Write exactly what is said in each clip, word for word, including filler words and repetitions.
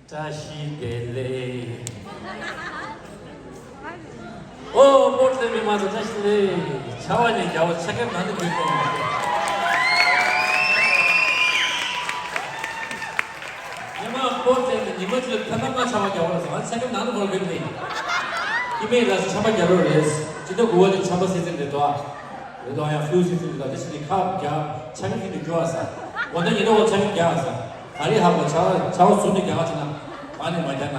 བཀྲ་ཤིས་བདེ་ལེགས། ཨོ་པོར་ཊི་ལེན་མི་མང་ཚོ་བཀྲ་ཤིས་བདེ་ལེགས། ཆར་པ་ནས་རྒྱག་པ་ཆ་ཁྱབ་ནང་དུ་འགྱུར་ཏེ། ཉི་མ་པོར་ཊི་ལེན་ཉི་མ་གཅིག་ལ་ཐེངས་མ་ལྔ་ཆར་པ་རྒྱག་པ་ལ་སོང་ང་ཆ་ཁྱབ་ནང་དུ་འགོར་གྱི་མེད། ཀྱི་མེད་ལ་ཆར་པ་རྒྱག་རོགས་རེད། སྤྱི་ཟླ་དགུ་པ་དེ་ཆར་པ་སེ་ཛིན་རེད་དོ། རེད་དོ། ཡང་ཕུ་ལུ་སེ་ཛིན་རེད་དོ། དེ་བཞིན་ནི་ཁ་རྒྱག་ཆར་པ་ཁྱི་དུ་རྒྱུ་བ་ས། འོ་ན་ཉི་ཟླ་བ་ཆར་པ་རྒྱག་ས། ག་རེ་ཧ་གོ་ཆར་ཆར་པ་ཟུར་ནས་རྒྱག་ཆེ་ན། ག་ནས་མ་རྒྱག་ན།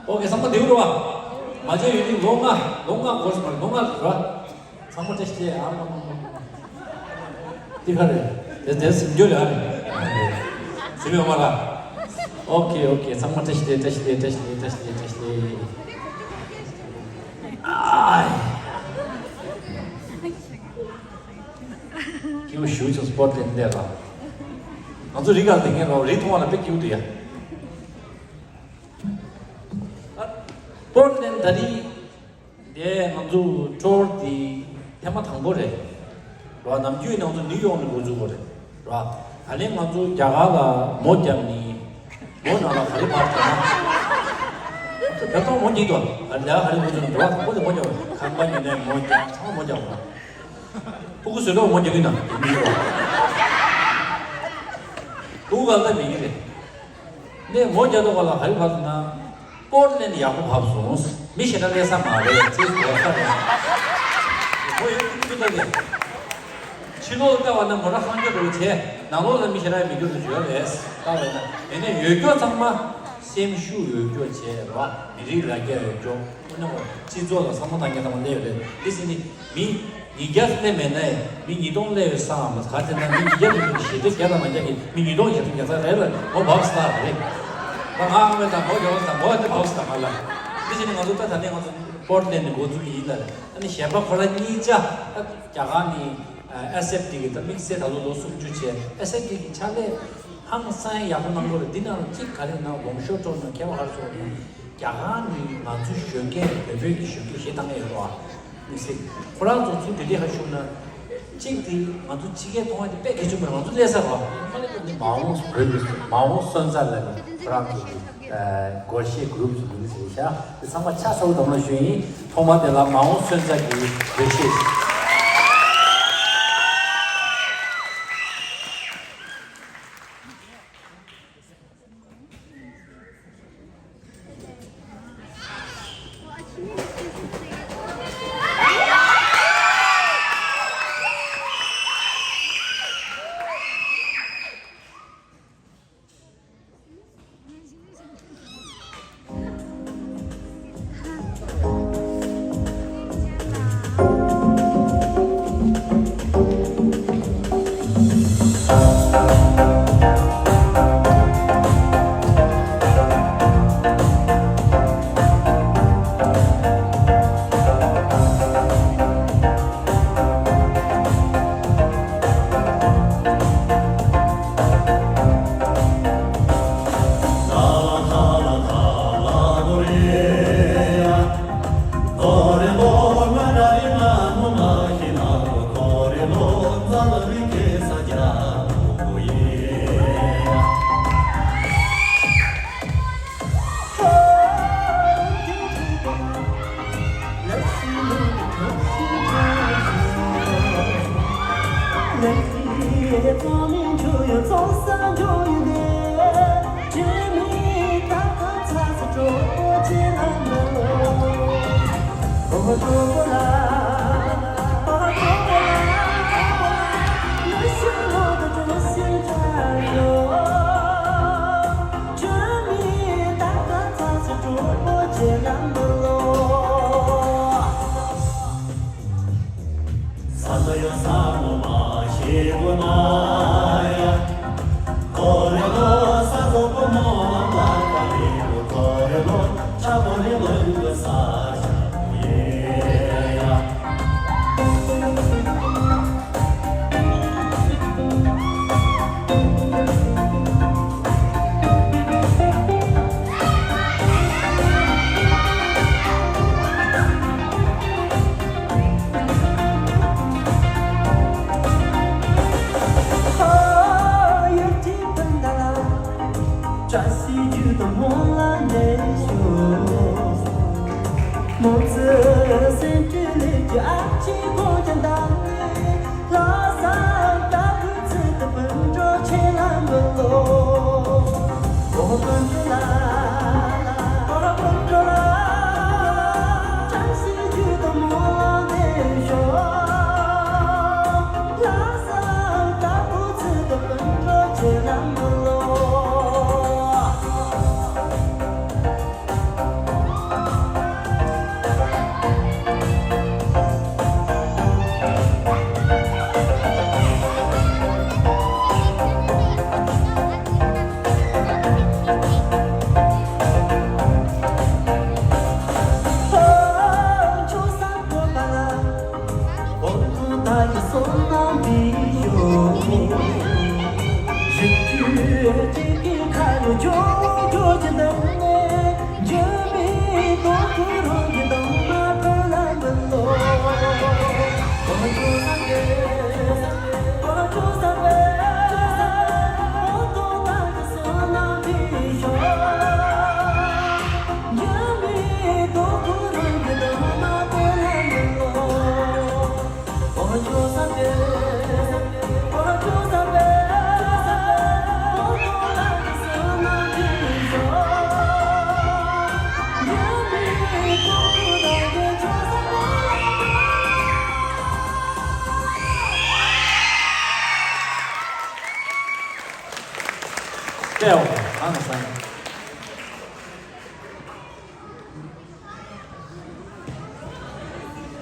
ཨོ་ཀེ་ཚང་མ་བདེ་པོ་རེད་བ། མ་བྱས་ཡོད་དུས་ལོ་ལྔ་ལོ་ལྔ་འགོར་སོང་བ་ལོ་ལྔ་རེད་བ། ཚང་མ་བཀྲ་ཤིས་བདེ་ལེགས། ཨ་མ་མ་མ་མ། འདི་ག་རེད། དེ་དེ་སེམས་འགྱུར་རེད་ཨ་རེད། སེམས་ཡོད་མ་ར། ཨོ་ཀེ་ཨོ་ཀེ། ཚང་མ་བཀྲ་ཤིས་བདེ་ལེགས། བཀྲ་ཤིས་བདེ་ལེགས། བཀྲ་ཤིས་བདེ་ལེགས། བཀྲ་ཤིས་བདེ་ལེགས། བཀྲ་ཤིས་བདེ་ལེགས། ཨའི། སྐྱིད་པོ་ཞེ་པོ་ཅིག་པོར་ཊི་ལེན་བསྡད་ར། ང་ཚོ་རི་ག་ལ་བསྡད་མཁན་ར། རི་མཐོང་བ་ལ་དཔེ་སྐྱིད་པོ་འདུག་ཡ། པོར་ཊི་ལེན་ད་རེས། དེ་ང་ཚོ་ཊུར་དེ་ཐེངས་མ་དང་པོ་རེད། རོ། ནམ་རྒྱུན་ང་ཚོ་ནིའུ་ཡོག་ནས་འགོ་འཛུགས་པ་རེད། རོ། ད་ལན་ང་ཚོ་རྒྱ་གར་ལ་མོ་བརྒྱབ་ནས། མོ་ནང་ལ་ག་རེ་བབས་ཟེར་ན། བོད་ཐོག་མོ་གཉིས་འདུག་རྒྱ་གར་ག་རེ་འགོ་འཛུགས་ན་འགྲོ་བ་དང་པོ་དེ་མོ་བརྒྱབ་པ་རེད། ཁང་པ་ཉོ་ནས་མོ་བརྒྱབ། ཚང་མ་མོ་བརྒྱབ་པ་རེད། ཕྲུ་གུ་བཟོས་གྲྭ་མོ་རྒྱག་གི་ན་མི་ཡོད། ཕྲུ་གུ་ག་ལ་མི་གི་རེད། ནས་མོ་རྒྱག་དུས་ག་ལ་ག་རེ་བབས་ན། པོར་ཊི་ལེན་ཡག་པོ་བབས་སོང་། མི་ཞེ་དྲག་སླེབས་ས་མ་རེད་ཅེས་གོ་ས་རེད། མོ་ཡོད་ཀྱི་ཀྱི་ད་གི། ཕྱི་ལོགས་ལྟ་བ་ན་མོ་ར་ཧང་སྐྱོ་རུ་བྱས། ནང་ལོགས་ལ་མི་ཞེ་དྲག་མི་སྐྱོ་རུ་བྱོས་རེད། ལྟ་བས་ན་ཡིན་ནའི་ཡོད་སྐྱོ་ཚང་མ་སེམས་ཤུགས་ཡོད་སྐྱོ་བྱས་ར། མི་རིགས་ལ་རྒྱ་ཡོད་སྐྱོ། དངོས་གནས་སྤྱི་ཚོགས་ལ་བསམ་བློ་བཏང་མཁན་ཚང་མ་སླེབས་ཡོད་རེད། འདི་ཟེར་ནི་མི་ཉིས་བརྒྱ་སླེབས་མེད་ན་ཡང་མི་ཉིས་སྟོང་སླེབས་ཡོད་ས་མ་ག་ཚད་ན། མི་ཉིས་བརྒྱ་དེ་ཚོ་ཞེ་དྲག་བརྒྱ་དང་ང་བརྒྱ་གི་མི་ཉིས་སྟོང་ཞེ་དྲག་བརྒྱ་ཚ་རེད་ལ་མོ་བབས་ས་རེད། ད་ང་ཨ་མེད་ད་མོ་ཡོང་ས་མོ་ཡང་བབས་ས་མ་ལ། འདི་ཟེར་ནི་ང་ཚོ་ད་ད་ནས་ང་ཚོ་པོར་ཊི་ལེན་ནས་འགོ་འཛུགས་ཡིན་ལ། ཨ་ནི་གཞན་པ་ཁོ་རང་གཉིས་ཆ་ད་རྒྱ་གར་ནས་ཨ་སེབ་དེ་གི་ད་དམིགས་བསལ་ད་ལོ་ལོ་སུམ་ཅུ་བྱས་ཨ་སེབ་དེ་གི་ཕྱག་ལས། ཧང་སང་ཡག་པོ་གནང་དགོས་རེད། འདི་ནང་གཅིག་ག་རེ་ན་ལོང་ཤོར་ཏོ་ན་ཁྱད་པར་ཧར་སོང་ན། རྒྱ་གར་ནི་ང་ཚོའི་ཞོགས་ཀས་བོད་བོད་ཀྱི་ཞོགས་ཀས་ཞེ་དྲག་ཡོད་རེད་བ། མི་སྲིད། ཁོ་རང་ཚོ་ཚུར་དེ་འདྲས་ཧ་ཞུ་ན། གཅིག་དེ་ང་ཚོ་ཕྱི་རྒྱལ་མཐོང་བ་དེ་དཔེ་གལ་ཆེན་པོ་རེད། ང་ཚོ་སླེབས་ས་རེད་བ། མ་འོངས་བོད་ཀྱི་མ་འོངས་སོན་རྩ་ལ་ནི་ཁོ་རང་ཚོ་གི་སྒོར་གཞས་གུ་རུབ་ཚོ་མིང་ཟེར་ཤག་དེ་ཚང་མ་ཆ་ཚ་བོ་དམ་ལ་ཞུ་ཡིན། ཐོག་མ་དེ་ལ་མ་འོངས་སོན་རྩ་གི་སྒོར་གཞས།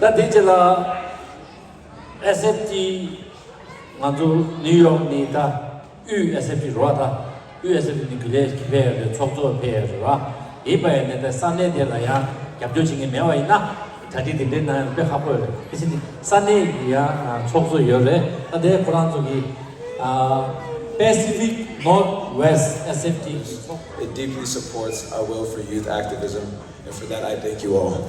ད་དེ་རྗེས་ལ་ཨེས་ཨེཕ་ཊི། ང་ཚོ་ནིའུ་ཡོག་ནས་ད་དབུས་ཨེས་ཨེཕ་ཊི་རེད་བ། ད་དབུས་ཨེས་ཨེཕ་ཊི་ནས་གུ་ལས་ཀྱི་ཕེབས་ཡོད་རེད། ཚོགས་གཙོ་ཕེབས་ཡོད་རེད་བ། ཡིན་པ་ཡིན་ནའི་ད་ས་གནས་དེ་ལ་ཡང་རྒྱབ་སྐྱོར་བྱེད་མཁན་མེད་པ་ཡིན་ན། གྲ་སྒྲིག་དེ་འདྲའི་གནང་ཡང་དཔེ་ཁག་པོ་ཡོད་རེད། དེ་བཞིན་ས་གནས་ཀྱི་ཡང་ཚོགས་གཙོ་ཡོད་རེད། ད་དེ་ཁོ་རང་ཚོ་གི་Pacific Northwest S F T It deeply supports our will for youth activism, and for that I thank you all.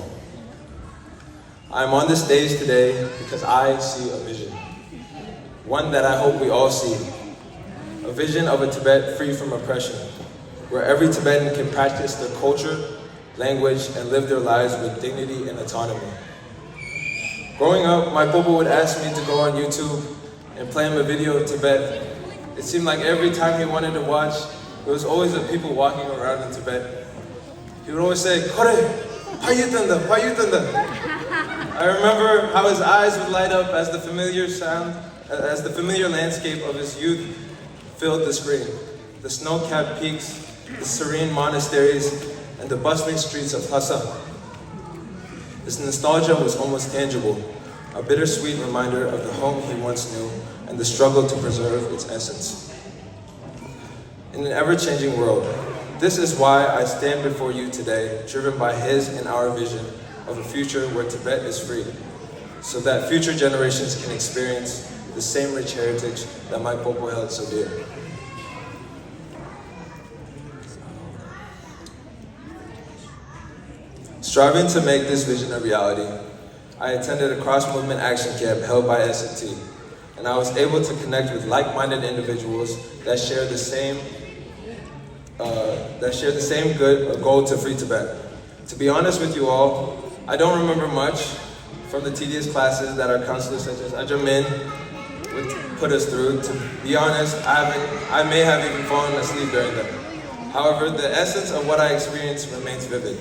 I'm on this stage today because I see a vision, one that I hope we all see, a vision of a Tibet free from oppression, where every Tibetan can practice their culture, language, and live their lives with dignity and autonomy. Growing up, my popo would ask me to go on YouTube and play him a video of Tibet. It seemed like every time he wanted to watch, there was always a people walking around in Tibet. He would always say, "Kore, payutanda, payutanda." I remember how his eyes would light up as the familiar sound, as the familiar landscape of his youth filled the screen. The snow-capped peaks, the serene monasteries, and the bustling streets of Lhasa. This nostalgia was almost tangible, a bittersweet reminder of the home he once knew and the struggle to preserve its essence. In an ever-changing world, this is why I stand before you today, driven by his and our vision of a future where Tibet is free, so that future generations can experience the same rich heritage that my popo held so dear. Striving to make this vision a reality, I attended a cross-movement action camp held by S F T, and I was able to connect with like-minded individuals that share the same, uh, that share the same good, a goal to free Tibet. To be honest with you all, I don't remember much from the tedious classes that our counselors such as Ajahn Min would put us through. To be honest, I haven't, I may have even fallen asleep during them. However, the essence of what I experienced remains vivid.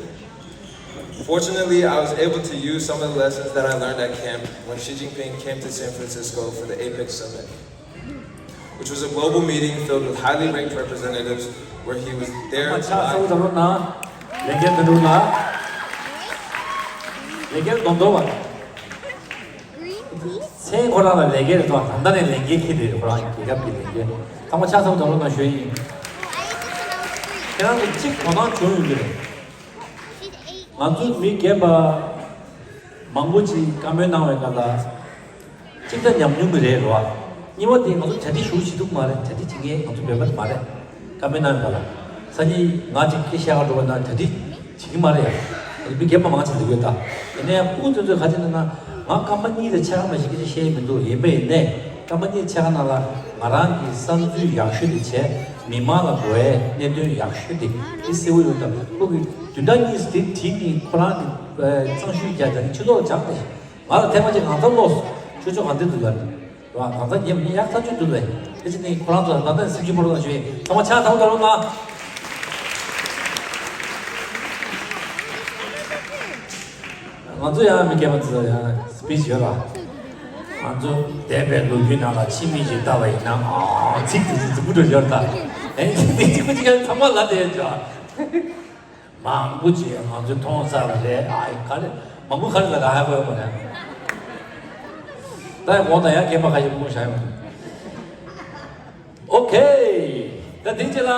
Fortunately, I was able to use some of the lessons that I learned at camp when Xi Jinping came to San Francisco for the APEC Summit, which was a global meeting filled with highly ranked representatives where he was there to ལས་ཀའི་དོན་དུ་ལ། ལས་ཀའི་དོན་དུ་བ། མཚན་ཁོ་རང་ལ་ལས་ཀའི་རེད་དོ། ད་ལྟ་ནས་ལས་ཀའི་ཁྱེར་དེ་རེད། ཁོ་རང་གི་རྒྱལ་ཁབ་ཀྱི་ལས་ཀའི། ཚང་མ་ཆ་ཚང་དོན་དུ་ན་ཞུ་ཡིན། ཁྱེད་རང་ཚོ་གཅིག་དོ་སྣང་བྱུང་ཡོད་ཀྱི་རེད། ང་ཚོ་མི་རྒན་པ་མང་པོ་ཅིག་བཀའ་མོལ་གནང་བའི་སྐབས་ལ། གཅིག་ད་ཉམས་མྱོང་གི་རེད་རོ། གཉིས་པ་དེ་ང་ཚོ་གྲ་སྒྲིག་ཞུ་བྱེད་ཐུབ་མ་རེད། གྲ་སྒྲིག་བྱེད་མཁན་ང་ཚོ་བོད་པ་མ་རེད། བཀའ་མོལ་གནང་བ་ལ། སང་ཉིན་ང་ཅིག་སྐད་བཤད་ག་འགྲོ་བ་ན་གྲ་སྒྲིག་བྱེད་ཀྱི་མ་རེད་ཡ། ང་ཚོ་མི་རྒན་པ་མང་ཆེ་འདུག་ཡོད་ད། ཡིན་ནའི་ཕྲུ་གུ་དེ་ཚོས་ག་ཅི་ན་ན། ང་སྐར་མ་གཉིས་ལས་ཕྱེད་ཀ་མ་ཞིག་སྐད་ཆ་བཤད་མི་འདུག་ཡིན་པས་ཡིན་ནའི་སྐར་མ་གཉིས་ཕྱེད་ཀ་ནང་ལ་ང་རང་གི་བསམ་ཚུལ་ཡག་ཤོས་དེ་བྱས། མི་མང་ལ་གོ་བའི་གནད་དོན་ཡག་ཤོས་དེ་དེ་གསལ་བོ་ཡོད་དམ། ཁོ་གི་བདུན་ཕྲག་གཉིས་དེ་བྲིས་ནས་ཁོ་རང་གི་གཙང་ཤུལ་རྒྱག་དང་ཕྱི་ལོགས་སྦྱངས་ཏེ། ང་ལ་ཐེངས་མ་གཅིག་ང་ཚོ་ལོག་ཆོས་ཕྱོགས་གང་འདི་འདུག་ལ་རེད་བ། གང་ཟག་ཉེ་བ་ཉེ་ཡག་ཐག་ཆོད་འདུག་ལ། དེ་ཕྱི་ནས་ཁོ་རང་ཚོ་ད་ལྟ་སེམས་ཤུགས་སྤར་རོགས་གནང་ཞུ་ཡིན། ཚང་མ་ཕྱག་ཐལ་མོ་སྒྲོག་རོགས་གནང་། ང་ཚོ་ཡང་མི་སྐྱེས་མ་ཚོ་ཡང་སི་པི་ཆི་ཡོད་ལ། ང་ཚོ་འདས་པའི་ལོ་རྒྱུས་ནང་ལ་ཕྱི་མིག་ཅིག་ལྟ་བ་ཡིན་ན། ཨ་ཚིག་དེ་ཚོ་རྫིག་པོ་འགྲོ་ཡོད་ད། ཨེ་འདི་གཅིག་པ་གཅིག་ཚང་མ་ལ་དེ་ཡོད་ཅོག་མང་པོ་ཅིག་ང་ཚོས་མཐོང་ཚར་བ་རེད། ཨ་ག་རེ་མང་པོ་ག་རེ་ལ་ད་ཧ་གོ་ཡོད་མ་རེད། ད་ཡང་འོང་ད་ཡང་རྒན་པ་ཁ་ཤས་མང་པོ་བཞག་ཡོང་། ཨོ་ཁེ། ད་དེ་རྗེས་ལ་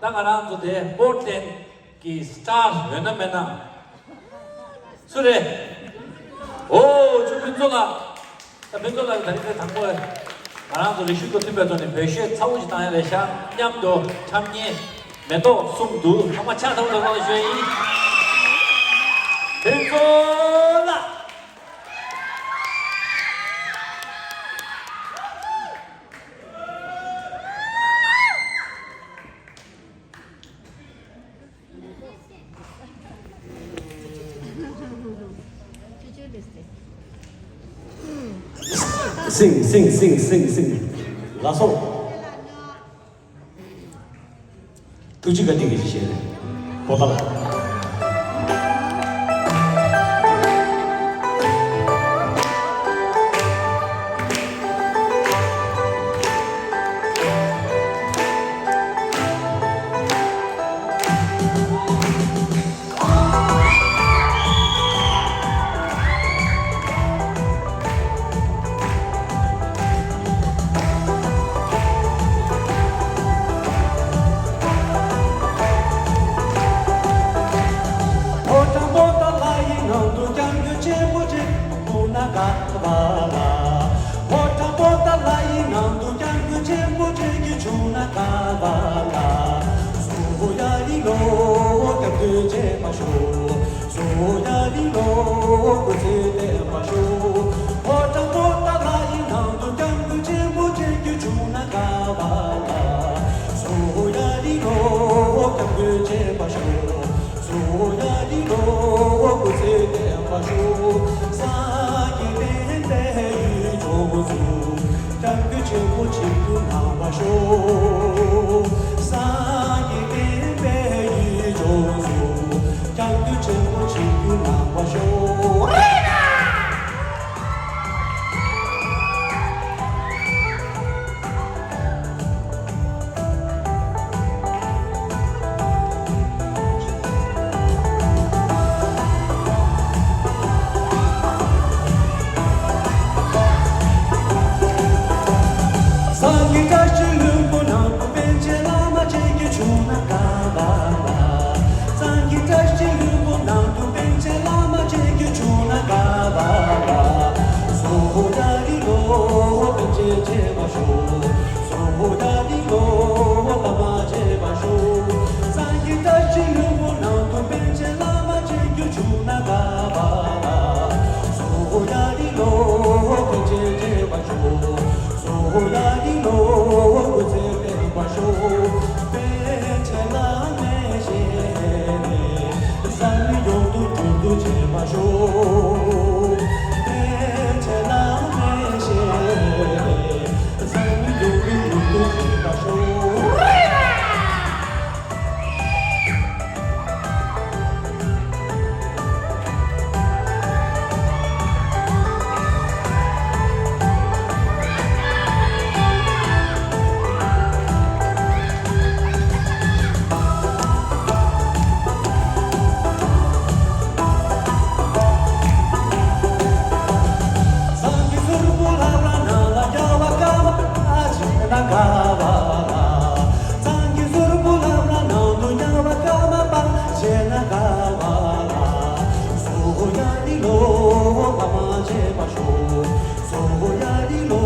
ད་ང་རང་ཚོ་དེ་པོར་ཊི་ལེན་གྱི་སི་ཊར་ཡོད་ན་མེད་ན། སུ་རེད། ཨོ་ཅོ་ཕུན་ཚོགས་ལགས། ད་ཕུན་ཚོགས་ལགས་ད་རིང་དེ་དང་པོ་ང་རང་ཚོ་རེ་ཞུ་དང་མཐུན་པའི་ཐོག་ནས་བོད་གཞས་ཚ་བོ་ཞིག་བཏང་ཡ་རེད་ཤག་མཉམ་དུ་འཁྲབ་མཁན་མེ་ཏོག་གསུམ་འདུག་ཚང་མ་ཕྱག་ཐལ་མོ་སྒྲོག་རོགས་ཞུ་ཡིན། ཕུན་ཚོགས་ལགས། སིང་སིང་སིང་སིང་སིང་། ལགས་སོ། ཐུགས་རྗེ་བཀའ་དྲིན་གྱིས་ཞེས་པོ་ཏ་ལ། ཕོ་བྲང་པོ་ཏ་ལ་ཡི་ནང་དུ་སྐྱབས་མགོན་ཆེན་པོ་ཅིག་བཞུགས་ན་དགའ་བ་ལ། ཕོ་བྲང་པོ་ཏ་ལ་ཡི་ནང་དུ་སྐྱབས་མགོན་ཆེན་པོ་ཅིག་བཞུགས་ན་དགའ་བ་ལ། སུ་ཡ་ལི་ལོ་སྐྱབས་མགོན་ཆེན་པོ་ཤོག་སུ་ཡ་ལི་ལོ་སྐུ་ཚེ་བརྟན་པ་ཤོག་ཕོ་བྲང་པོ་ཏ་ལ་ཡི་ནང་དུ་སྐྱབས་མགོན་ཆེན་པོ་ཅིག་བཞུགས་ན་དགའ་བ་ལ། སུ་ཡ་ལི་ལོ་སྐྱབས་མགོན་ཆེན་པོ་ཤོག་སུ་ཡ་ལི་ལོ་སྐུ་ཚེ་བརྟན་པ་ཤོག་སངས་རྒྱས་བསྟན་པའི་ཡུལ་ལྗོངས་སུ། སྐྱབས་མགོན་ཆེན་པོ་ཆིབས་བསྒྱུར་གནང་བར་ཤོག་སངས་རྒྱས་བསྟན་པའི་ཡུལ་ལྗོངས་སུ། སྐྱབས་མགོན་ཆེན་པོ་ཆིབས་བསྒྱུར་གནང་བར་ཤོག་སངས་རྒྱས་བཀྲ་ཤིས་ལྷུན་པོ་ནང་དུ་པཎ་ཆེན་བླ་མ་བཅས་ཀྱི་བཞུགས་ན་དགའ་བ་ལ། སངས་རྒྱས་བཀྲ་ཤིས་ལྷུན་པོ་ནང་དུ་པཎ་ཆེན་བླ་མ་བཅས་ཀྱི་བཞུགས་ན་དགའ་བ་ལ། སོ་ཡ་ལི་ལོ་པཎ་ཆེན་ཆེ་བ་ཤོག་སོ་ཡ་ལི་ལོ་བླ་མ་ཆེ་བ་ཤོག་སངས་རྒྱས་བཀྲ་ཤིས་ལྷུན་པོ་ནང་དུ་པཎ་ཆེན་བླ་མ་བཅས་ཀྱི་བཞུགས་ན་དགའ་བ་ལ། སོ་ཡ་ལི་ལོ་པཎ་ཆེན་ཆེ་བ་ཤོག་སོ་ཡ་ལི་ལོ་སྐུ་ཚེ་བརྟན་པ་ཤོག་པཎ་ཆེན་བླ་མའི་ཞལ་ནས་བསམ་ཡོངས་དུ་འགྲུབ་ཏུ་བྱེད་པ་ཤོག་པཎ་ཆེན་བླ་མའི་ཞལ་ནས་བསམ་ཡོངས་དུ་འགྲུབ་ཏུ་བྱེད་པ་ཤོག་སངས་རྒྱས་ཟུར་པོ་ལྷ་པ་རྣམས་ལ་རྒྱལ་བ་ཀརྨ་པ་བྱེད་ན་དགའ་བ་ལ། སངས་རྒྱས་ཟུར་པོ་ལྷ་པ་རྣམས་ལ་རྒྱལ་བ་ཀརྨ་པ་བྱེད་ན་དགའ་བ་ལ། སོ་ཡ་ལི་ལོ་བླ་མ་ཆེ་བ་ཤོག་སོ་ཡ་ལི་ལོ་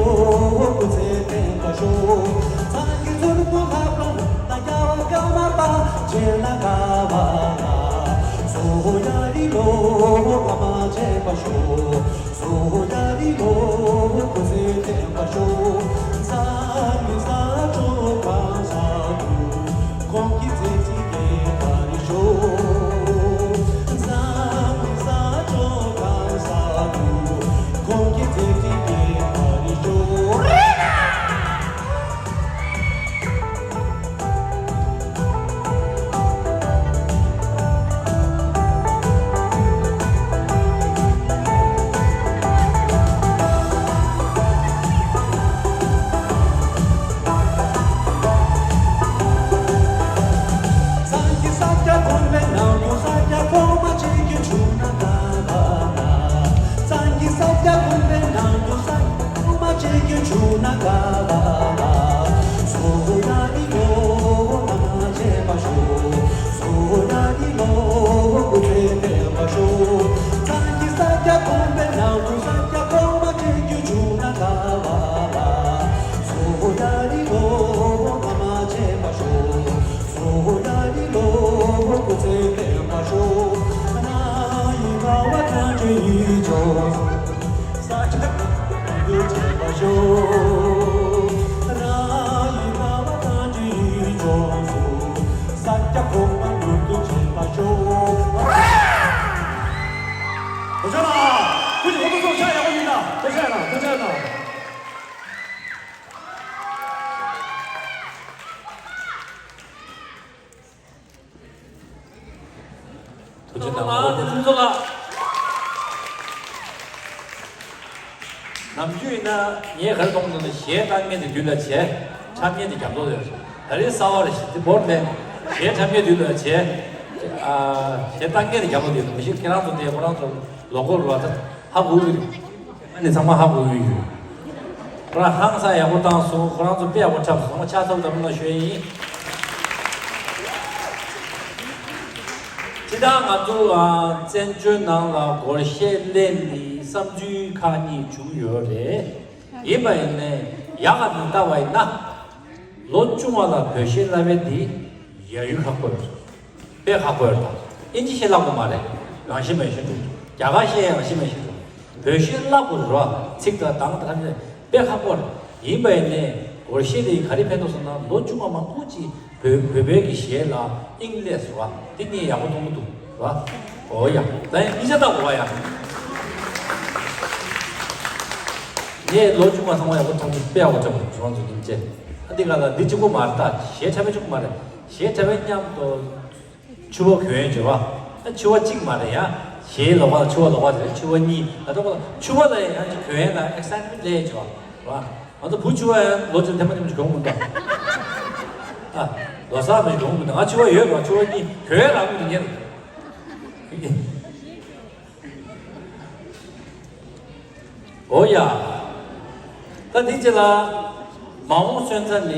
སྐུ་ཚེ་བརྟན་པ་ཤོག་སངས་རྒྱས་ཟུར་པོ་ལྷ་པ་རྣམས་ལ་རྒྱལ་བ་ཀརྨ་པ་བྱེད་ན་དགའ་བ་ལ། སོ་ཡ་ལི་ལོ་བླ་མ་ཆེ་བ་ཤོག་སོ་ཡ་ལི་ལོ་སྐུ་ཚེ་བརྟན་པ་ཤོག་བཟའ་མི་བཟའ་གྲོགས་གང་ཟག་ ཐུགས་རྗེ་གནང་། ཁོང་ཚོ་ཚོ་ཤ་ཡག་པོ་ཡིན་ད། ཐུགས་རྗེ་གནང་། ཐུགས་རྗེ་གནང་། ཐུགས་རྗེ་གནང་། ཨ་ནི་ཁོང་ཚོ་ལ། ནམ་རྒྱུན་ཡིན་ན་ངས་ག་རེ་གཏོང་གི་འདུག་ན། གཞས་གཏང་མཁན་དེ་མདུན་ལ་བྱས། འཁྲབ་མཁན་དེ་རྒྱབ་ལོགས་ལ་ཡོད། ད་རེས་གསར་པ་རེད་ཤག་དེ་བོར་ལེན། གཞས་འཁྲབ་མཁན་མདུན་ལ་བྱས། ཨ། གཞས་གཏང་མཁན་དེ་རྒྱབ་ལོགས་དེ་ཡོད། མི་ཤེས། ཁྱེད་རང་ཚོ་དེ་ཁོ་རང་ཚོ་ལོ་གོ་རུ་བ་ད་ཧ་གོ་གི་རེད། ཨ་ནི་ཚང་མ་ཧ་གོ་གི་ཡོད། ཁོ་རང་ཧང་སང་ཡག་པོ་བཏང་སོང་། ཁོ་རང་ཚོ་དཔེ་ཡག་པོ་འཁྲབ་སོང་། ཚང་མ་ཕྱག་འཚལ་ལོ། ད་མི་ལ་ཞུ་ཡ་ཡིན། སྤྱིར་བཏང་ང་ཚོ་ཨ་བཙན་བྱོལ་ནང་ལ་སྒོར་གཞས་ལེན་ནི་བསམ་ཚུལ་ཁག་གཉིས་བྱུང་ཡོད་རེད། ཡིན་པ་ཡིན་ནའི་ཡག་ག་ནས་བལྟ་བ་ཡིན་ན། ལོ་ཆུང་བ་ལ་བོད་གཞས་བསླབ་པ་དེ་ཡ་ཡུལ་ཁག་པོ་རེད། དཔེ་ཁག་པོ་རེད་ད། ཨིན་ཇི་གཞས་བསླབ་དགོས་མ་རེད། རང་གཞས་མ་གཞས་འགྲོ། རྒྱ་གར་གཞས་ཡང་རང་གཞས་མ་གཞས་འགྲོ། བོད་གཞས་བསླབ་དགོས་རེད་བ། ཚིག་དང་གདངས་དང་དཔེ་ཁག་པོ་རེད། ཡིན་པ་ཡིན་ནའི་སྒོར་གཞས་དེ་ག་རེ་ཕན་ཐོགས་སོང་ན། ལོ་ཆུང་བ་མང་པོ་ཅིག་བོད་བོད་པའི་གི་གཞས་ལ་དབྱིངས་སླེབས་སོང་བ། དེ་ངས་ཡག་པོ་མཐོང་གི་འདུག་ར། ཨོ་ཡ། ད་ཡིན་གཉིས་ཆ་ལྟ་དགོས་པ་ཡ། ངས་ལོ་ཆུང་བ་ཚང་མ་ཡག་པོ་མཐོང་གི། དཔེ་ཡག་པོ་འཁྲབ་དགོས་རང་ཚོ་ཡིན་ཅེ། ཨ་འདི་ག་ལ་འདི་གཅིག་པོ་མ་རེད་ད། གཞས་འཁྲབ་པའི་གཅིག་པོ་མ་རེད། གཞས་འཁྲབ་པའི་མཉམ་དུ་ཕྱུ་པ་གྱོན་ཡོད་ཅེ་བ། ཨ་ཕྱུ་པ་གཅིག་མ་རེད་ཡ། གཞས་ལོགས་ཀ་ལ་ཕྱུ་པ་ལོགས་ཀ་དེ་ཕྱུ་པ་གཉིས། ད་ལྟ་ཕྱུ་པ་ལ་ཡང་ཅིག་གྱོན་ཡ་ལ་ཨེག་སའིཊ་མེན་ཊི་སླེབས་ཡོད་ཅེ་བ། ང་ཚོ་བུ་ཕྱུ་པ་ཡང་ལོ་གཅིག་ཐེངས་མ་ཐེངས་མ་ཞིག་གྱོན་མི་འདུག་ཨ། ལོ་གསར་མ་ཞིག་གྱོན་མི་འདུག་ང་ཕྱུ་པ་ཡོད་རེད། ཕྱུ་པ་གཉིས་གྱོན་ཡ་རག་མི་འདུག་ཉན། ཨོ་ཡ། ད་འདི་རྗེས་ལ་མ་འོངས་སོན་རྩ་ནས་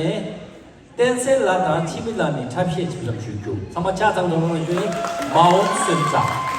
བསྟན་འཛིན་ལགས་དང་འཆི་མེད་ལགས་ནས་འཁྲབ་གཞས་ཅིག་ལ་ཞུ་རྒྱུ། ཚང་མ་ཕྱག་ཚང་ཚང་ལ་ཞུ་ཡིན། མ་འོངས་སོན་རྩ།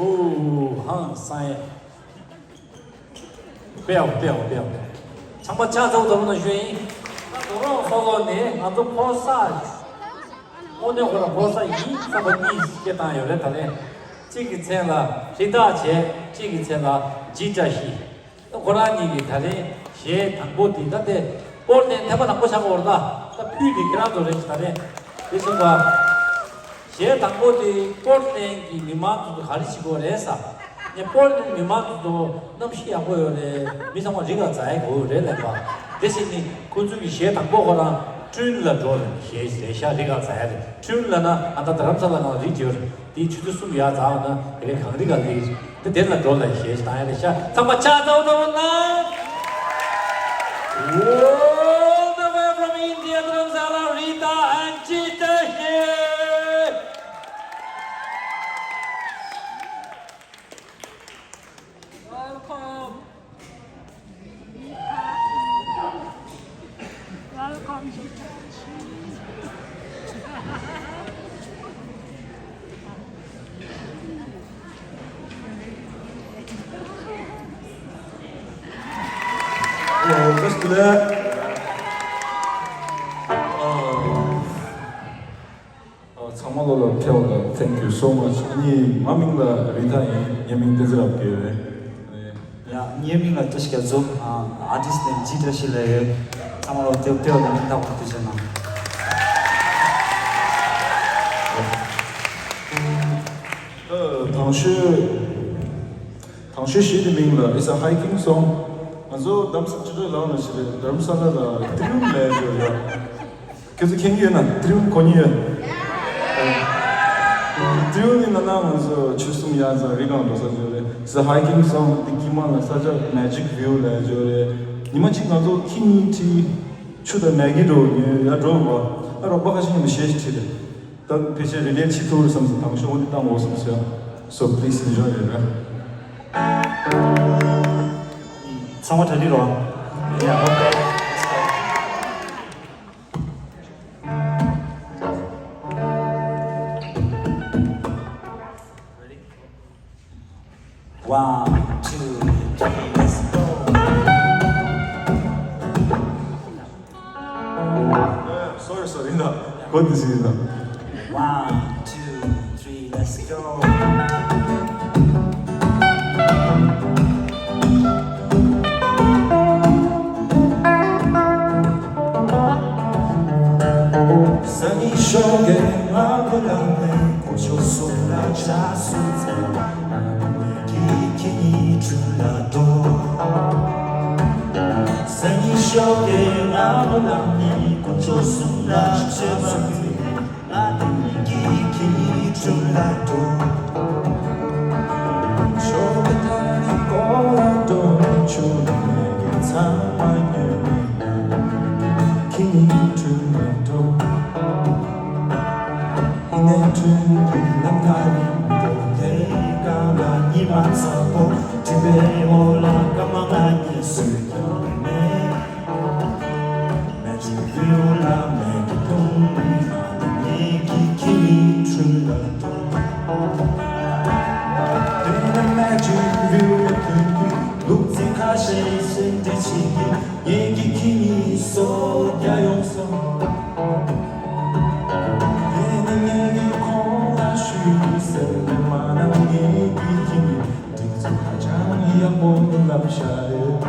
ཨོ། ཧང་སང་ཡ། དཔེ་ཡག་དཔེ་ཡག་དཔེ་ཡག་ཚང་མ་ཕྱག་འཚལ་ལོ། ད་རུང་ན་ཞུ་ཡིན། ད་དོ་རོང་སོགས་ནི་ང་ཚོ་ཕོ་གསར། དངོས་གནས་ཁོ་རང་ཕོ་གསར་ཡིན་བསམ་པ་གཉིས་སྐད་བཏང་ཡོད་རེད། ད་ལན་གཅིག་གི་མཚན་ལ་རི་དྭགས་བྱས། གཅིག་གི་མཚན་ལ་འཇིགས་བྲལ་ཞི། ད་ཁོ་རང་གཉིས་ཀྱི་ད་ལན་གཞས་དང་པོ་དེ་ད་ལྟའི་པོར་ཊ་ལེན་ཐེངས་མ་དང་པོ་ཆགས་ཀྱི་ཡོད་རེད། ད་ད་ཕུད་དེ་ཁྱེད་རང་ཚོ་རེད། ད་ལན་དེ་སོང་བ། གཞས་དང་པོ་དེ་པོར་ཊ་ལེན་གྱི་མི་མང་ཚོ་ག་རེ་བྱེད་དགོས་རེད་ཟེར། ངས་པོར་ཊ་ལེན་མི་མང་ཚོ་གནམ་གཤིས་ཡག་པོ་ཡོད་རེད། མི་ཚང་མ་རི་སྒང་འཛེག་དགོས་རེད་ལབ་པ། དེ་བྱས་ནས་ཁོ་ཚོ་གི་གཞས་དང་པོ་ཁོ་རང་ཀྲུན་ལ་འགྲོ་རེད། གཞས་རེད་ཤག་རི་སྒང་འཛེག་རེད། ཀྲུན་ལབ་ན་ཨ་ད་རྡ་རམ་ས་ལ་ནང་རི་རྒྱུད་རེད། དེའི་ཆུ་ཚོད་གསུམ་ཡར་འཛེགས་ན་དེ་གའི་གངས་རི་སྒང་སླེབས། དེ་དེ་ལ་འགྲོ་ལ་གཞས་ཤིག་བཏང་ཡ་རེད་ཤག་ཚང་མ་ཕྱག་འཚལ་ལོ། All the way from India, Dharamsala, Rita and Jita here. Welcome. Welcome to Turkey. Hello, just do that. ཨ། ཚང་མ་ལོ་ལ་ཕེབས་པ་ལ་thank you so much. ཨ་ནི་ང་མིང་ལ་རི་ཐ་ཡིན། ངའི་མིང་བསྟན་འཛིན་རབ་རྒྱས་རེད། ཡ། ངའི་མིང་ལ་བཀྲ་ཤིས་རྒྱ་མཚོ། ཨ། ཨར་ཊིསི་ནེམ་ཇི་བཀྲ་ཤིས་ལབ་ཡོད། ཚང་མ་ལོ་ཕེབས་པ་ལ་སྙིང་ཐག་པ་ནས་ཐུགས་རྗེ་གནང་། ཨ། དང་ཤོས། དང་ཤོས་གཞས་དེ་མིང་ལ་it's a hiking song. ང་ཚོ་རྡ་རམ་ས་ཅི་ཏྲ་ལའང་ན་ཞིག་རེད། རྡ་རམ་ས་ལ་ལ་ཏི་རུ་ལབ་ཡ་ཅིག་ཡོད་ཡ། ཁྱེད་ཚོ་མཁྱེན་གྱི་ཡོད་ན། ཏི་རུ་གོ་མྱོང་ཡོད། ཏི་རུ་ནི་ན་ན་ང་ཚོ་ཆུ་གསུམ་ཡ་ཛ་རི་སྒང་འགྲོ་ས་ཅིག་ཡོད་རེད། it's a hiking song. དེ་དཀྱིལ་མ་ལ་ས་ཆ་magic view ལབ་ཡ་ཅིག་ཡོད་རེད། ཉི་མ་གཅིག་ང་ཚོ་ཁྱི་གཉིས་ཁྲིད། ཆུ་དང་མལ་གྱི་འགྲོ་ཉོས་ཡ་འགྲོ་བ། ཨ། རོགས་པ་ཁ་ཤས་ཉི་མ་གཞས་ཤིག་ཁྲིད་དེ། ད་ཕལ་ཆེར་རི་ལེ་ཊི་བྱེད་ཐུབ་རེད་བསམ་སོང་། དང་ཤོས་འོ་འདི་བཏང་འོ་བསམ་སོང་། So please enjoy it. ཚང་མ་གྲ་སྒྲིག་རོགས། Yeah, okay. One, two, three, let's go. Sorry, sorry. ཡིན་ད། གོ་དེ་ཟིན་ཡིན་ད། One, two, three, let's go. Sunny show game, I will not play. Put your soul out. ཞག་གསུམ་ཚེ་མ་ཡིན་ན་ངེད་ཀྱི་ཁྱེད་ཉིད་དྲིན་ལ་ཐོབ། སང་ཉིན་ཞོགས་ཀས་ང་ལོ་ལངས་ནས་དཀོན་མཆོག་གསུམ་ལ་མཆོད་པ་ཕུལ་ནས། ང་དང་ངེད་ཀྱི་ཁྱེད་ཉིད་དྲིན་ལ་ཐོབ། ཆོ་ག་ཐ་ནི་ཀོ་ལ་འགྲོ་ནས་ཆོ་ག་མེད་མཁན་ཚང་མ་ཉོས་ནས། ང་དང་ངེད་ཀྱི་ཁྱེད་ཉིད་དྲིན་ལ་ཐོབ། ཡིན་ནའི་དྲིན་གྱི་ལམ་ཁ་རིང་པོ་དེའི་སྒང་ལ་ཉི་མ་ཚ་པོ་སྤྲིན་པའི་འོག་ལ་སྐར་མ་ལྔ་གཉིས་སུ་ཀྱང་མེད། Magic View ལ་མེད་ཀྱི་དུང་ནི་ང་དང་ངེད་ཀྱི་ཁྱེད་ཉིད་དྲིན་ལ་ཐོབ། དེ་ནས་Magic View ལ་ཐོན་དུས་ལུག་རྫི་ཁ་ཤས་སེམས་ཁྲལ་བྱེད་ཀྱིན་ངེད་ཀྱི་ཁྱེད་ཉིད་སོ་རྒྱག་ཡོང་སོང་། དེ་ནི་ངེད་ཀྱིས་ཁོང་ལ་ཞུས་ཟེར་ནས། མ་ནམ་ངེད་ཀྱི་ཁྱེད་ཉིད་སྒྲིག་འཛུགས་ཧ་ཅང་ཡག་པོ་ལབ་བཞག་ཡོད།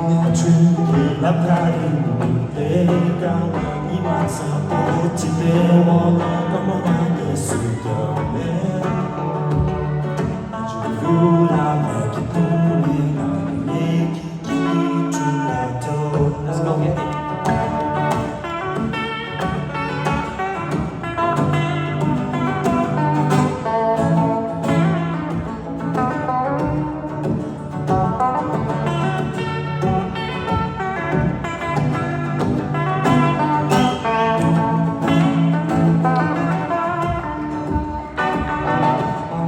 ངས་དྲིན་གྱི་ལམ་ཁ་རིང་པོ་དེའི་སྒང་ལ་ཉི་མ་ཚ་པོ་སྤྲིན་པའི་འོག་ལ་སྐར་མ་ལྔ་གཉིས་སུ་ཀྱང་མེད། Magic View ལ་མེད་ཀྱི་དུང་ནི་ང་དང་ངེད་ཀྱི་ཁྱེད་ཉིད་དྲིན་ལ་ཐོབ། Let's go, Andy.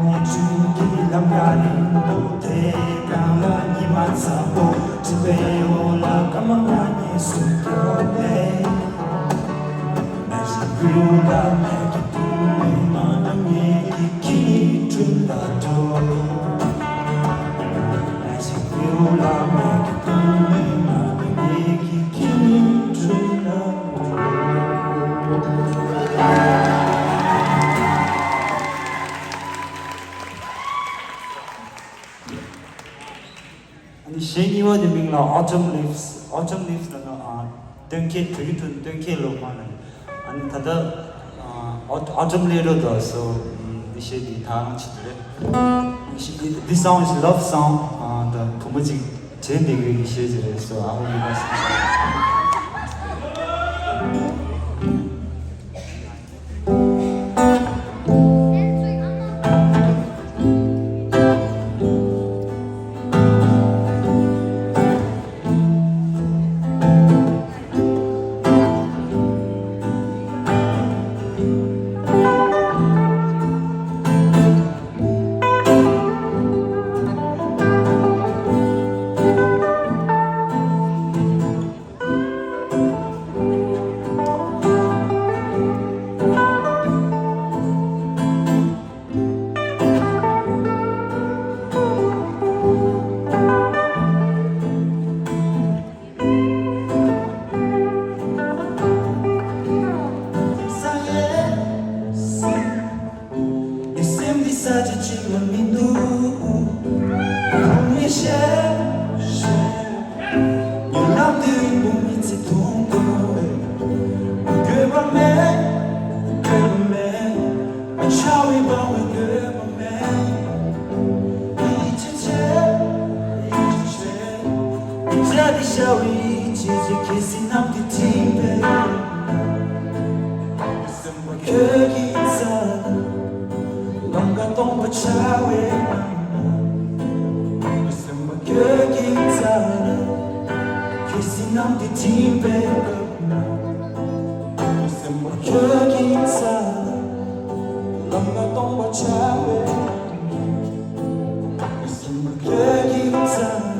ངས་དྲིན་གྱི་ལམ་ཁ་རིང་པོ་དེའི་སྒང་ལ་ཉི་མ་ཚ་པོ་སྤྲིན་པའི་འོག་ལ་སྐར་མ་ལྔ་གཉིས་སུ་ཀྱང་མེད། Magic View ལ་མེད་ཀྱི་དུང་ནི་ང་དང་ངེད་ཀྱི་ཁྱེད་ཉིད་དྲིན་ལ་ཐོབ། Magic View ལ་མེད་ཀྱི་དུང་ནི་ང་དང་ངེད་ཀྱི་ཁྱེད་ཉིད་དྲིན་ལ་ཐོབ། ཨ་ནི་གཞས་གཉིས་པ་དེ་མིང་ལ་Autumn Leaves། Autumn Leaves ལབ་ན་ཨ་སྟོན་ཁའི། བོད་སྐད་དུ་སྟོན་ཁའི་ལོ་མ་ལབ། ཨ་ནི་ད་ལྟ་ཨ་Aut- Autumn སླེབས་འགྲོ་འདུག་སོ། ཨ་ནི་གཞས་འདི་ད་རང་བྱེད་དུ་རེད། This song is love song. ཨ་ད་བུ་མོ་གཅིག་བྲེལ་བསྡད་ཡོད་ཀྱི་གཞས་ཅིག་རེད། So I hope you guys enjoy. ངའི་སེམས་འདི་ས་ཆ་གཅིག་ལ་མི་འདུག་ངས་བཤད་བཤད། ངའི་ལམ་འདི་རིང་པོ་མི་ཚེ་ཐུང་ཐུང་རེད། འགྱོད་པ་མེད། འགྱོད་པ་མེད། ང་ཆ་བའི་བང་བའི་འགྱོད་པ་མེད། ཡིད་ཆེས་བྱེད། ཡིད་ཆེས་བྱེད། ངའི་སྐྲ་འདི་ཤ་བའི་ཡིད་ཆེས་བྱེད། གལ་སྲིད་གནམ་འདི་ཐིམ་པས། སེམས་པ་ཁྱོད་ཀྱི་རྩ་ལ། ལམ་ཁ་སྟོང་པ་ཆགས་པའི་ནང་ན། སེམས་པ་ཁྱོད་ཀྱི་རྩ་ལ། གལ་སྲིད་གནམ་འདི་ཐིམ་པའི་སྐབས་ན། སེམས་པ་ཁྱོད་ཀྱི་རྩ་ལ། ལམ་ཁ་སྟོང་པ་ཆགས་པའི་ནང་ན། སེམས་པ་ཁྱོད་ཀྱི་རྩ་ལ།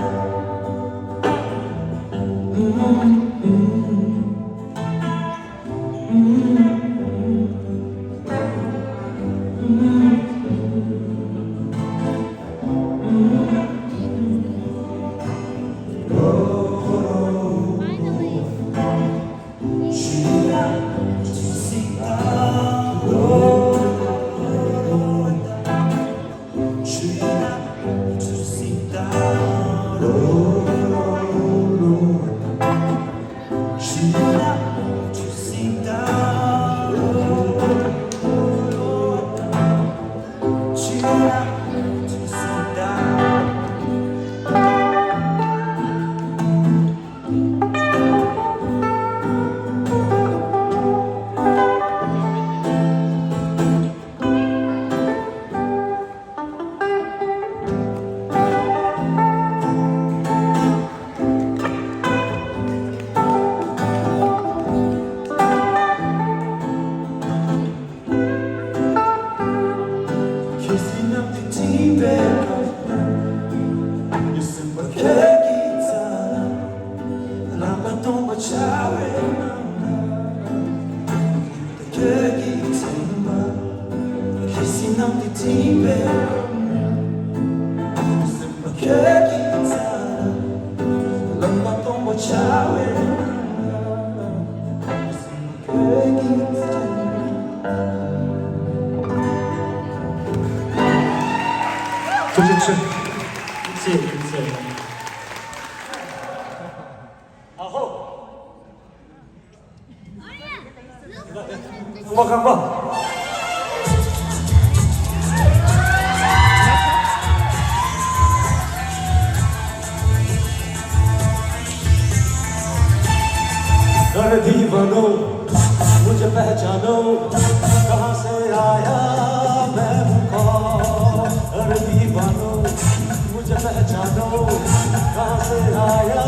ཐུགས་རྗེ་ཆེ། ཐུགས་རྗེ་ཆེ། ཐུགས་རྗེ་ཆེ། ཨ་ཧོ། ཁང་པ་ཁང་པ། अरे दीवानो, मुझे पहचानो, कहाँ से आया मैं हूँ कौन? अरे दीवानो, मुझे पहचानो, कहाँ से आया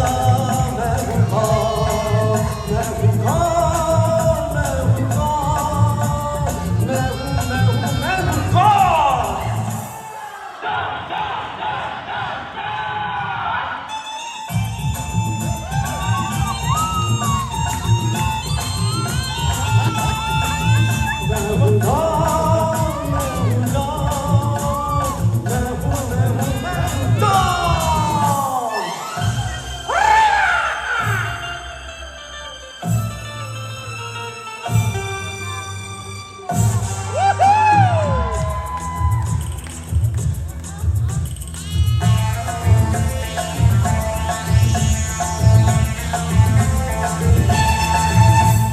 मैं हूँ कौन? मैं हूँ कौन? मैं हूँ कौन? मैं हूँ, मैं हूँ, मैं हूँ कौन?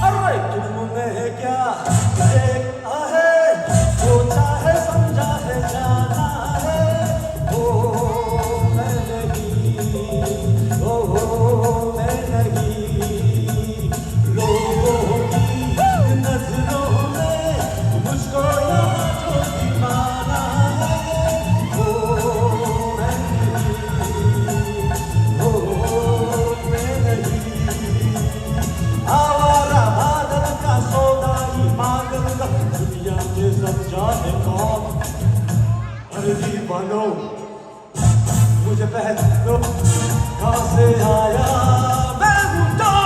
अरे तुमने क्या देखा है, सोचा है, समझा है, जाना है, ओ मैं नहीं, ओ मैं नहीं। लोगों की नजरों में मुझको यहाँ जो दीवाना है, वो मैं नहीं, वो मैं नहीं। आवारा बादल का सौदाई पागल का दुनिया में समझा है कौन? अरे दीवानो, मुझे पहचानो, कहाँ से आया मैं हूँ डॉन।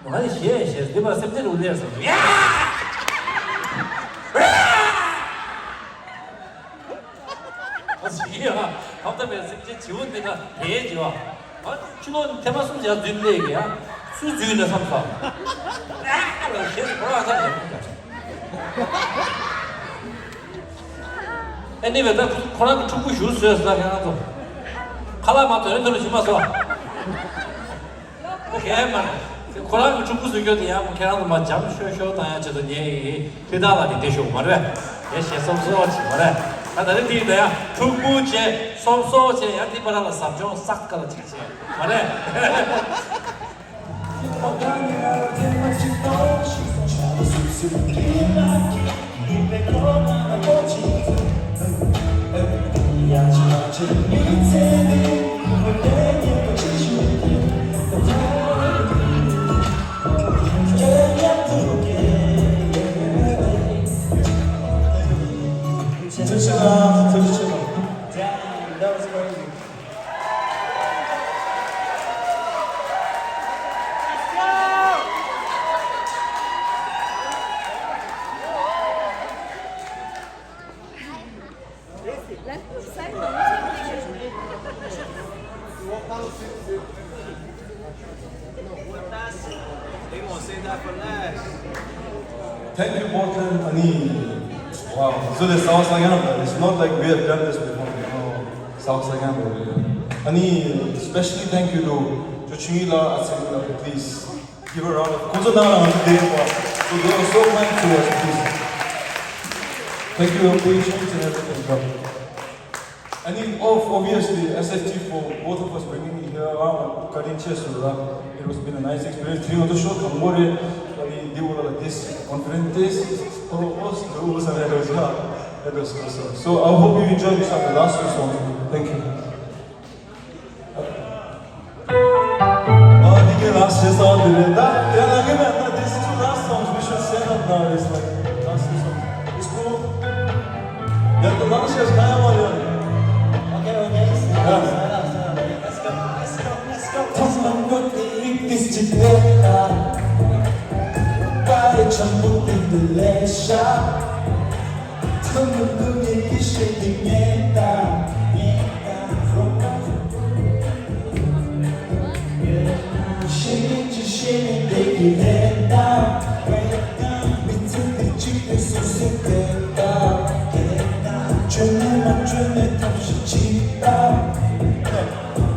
ང་ནི་ཞེས་ཞེས་འདི་མ་སེམས་ཅན་དུ་སླེབས་སོང་། ཡ། ཨ་ཙི་ཡ། ཧམ་ཐ་མའི་སེམས་ཅན་བྱིའུ་འདི་ན་དེའི་བྱིའུ། ཨ་ཕྱི་ལོགས་ཐེངས་མ་གསུམ་ཡར་འཛུལ་སླེབས་ཀྱི་ཡ། སུ་འཛུལ་ན་བསམ་སོང་། ཨ་ལ་ཞེས་ཁོ་རང་ཚ་ཡ། ཨ་ནི་བས་ད་ཁོ་རང་གི་ཕྲུ་གུ་བཞུགས་བཟོས་ཟེར་ན་ཁྱེད་རང་ཚོ། ཁ་ལག་མ་དོན་དོན་ལ་ཞིག་མ་སོང་། ཁྱེད་མ་རེད། ཁོ་རང་གི་ཕྲུ་གུ་བཟོས་རྒྱུ་དེ་ཡང་ཁྱེད་རང་ཚོ་མ་འཇམ་ཤོད་ཤོད་བཏང་ཡ་ཆེད་དུ་ངས་ཡིན་ཕི་ཏང་ལ་དེ་བདེ་ཤོག་མ་རེད། ངས་ཞེ་སོབ་སོབ་བྱེད་མ་རེད། ད་ད་རེས་དེ་ཡིན་ད་ཡང་ཕྲུ་གུ་བྱས་སོབ་སོབ་བྱས་ཡང་དེ་པ་ར་ལ་ཟབ་སྦྱོང་སག་ག་ལ་ཅིག་བྱས་མ་རེད། Damn, that was crazy. They gonna save that for last. Thank you, Portland. ཨ་ནི། Wow, so the South Saigon, it's not like we have done this before, you know, South Saigon. ཨ་ནི། Specially thank you to Cho Ching-yi la, Atseng la, please. Give a round of applause. ཁོང་ཚོ་ནང་ལ་ང་ཚོ་བསྡད་ཡོད་པ། So they were so kind to us, please. Thank you for your patience and everything, bro. I mean, ob- obviously, S F T for both of us bringing me here, wow, བཀའ་དྲིན་ཆེ་ཞུ་ར། It was been a nice experience. དེ་ང་ཚོ་ཤོ་དང་པོ་རེད། ཨ་ནི་འདི་འོག་ལ་this confident, this, oh, oh, oh, oh, it was, it was awesome. So I hope you enjoy this, the last two songs. Thank you. ཨ་ནི་ངའི་ལག་ཤེས་སོང་དེ་རེད། ད་དེ་ལ་ངའི་མེད་ན། This is the last song. We should stand up now. It's like last two songs. It's cool. Let the last year's time on you. Okay, okay. Yeah. Let's go, let's go, let's go. Let's go.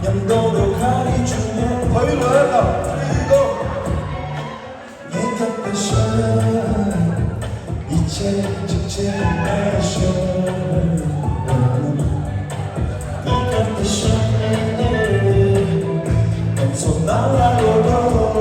ཉམས་རྟོགས་རུ་ཁ་རི་བྱུང་ནས། ཕ་ཡུལ་ལ་ཡར་དང་ཁྲིད་གོ། ངས་བསྐྱབས་པའི་ཤ་ཡིད་ཆེས་འཇིགས་བྱེད་མེད་ཤོག་ངས་བསྐྱབས་པའི་ཤ་ང་ཚོ་ནང་ལ་ལོག་དོ།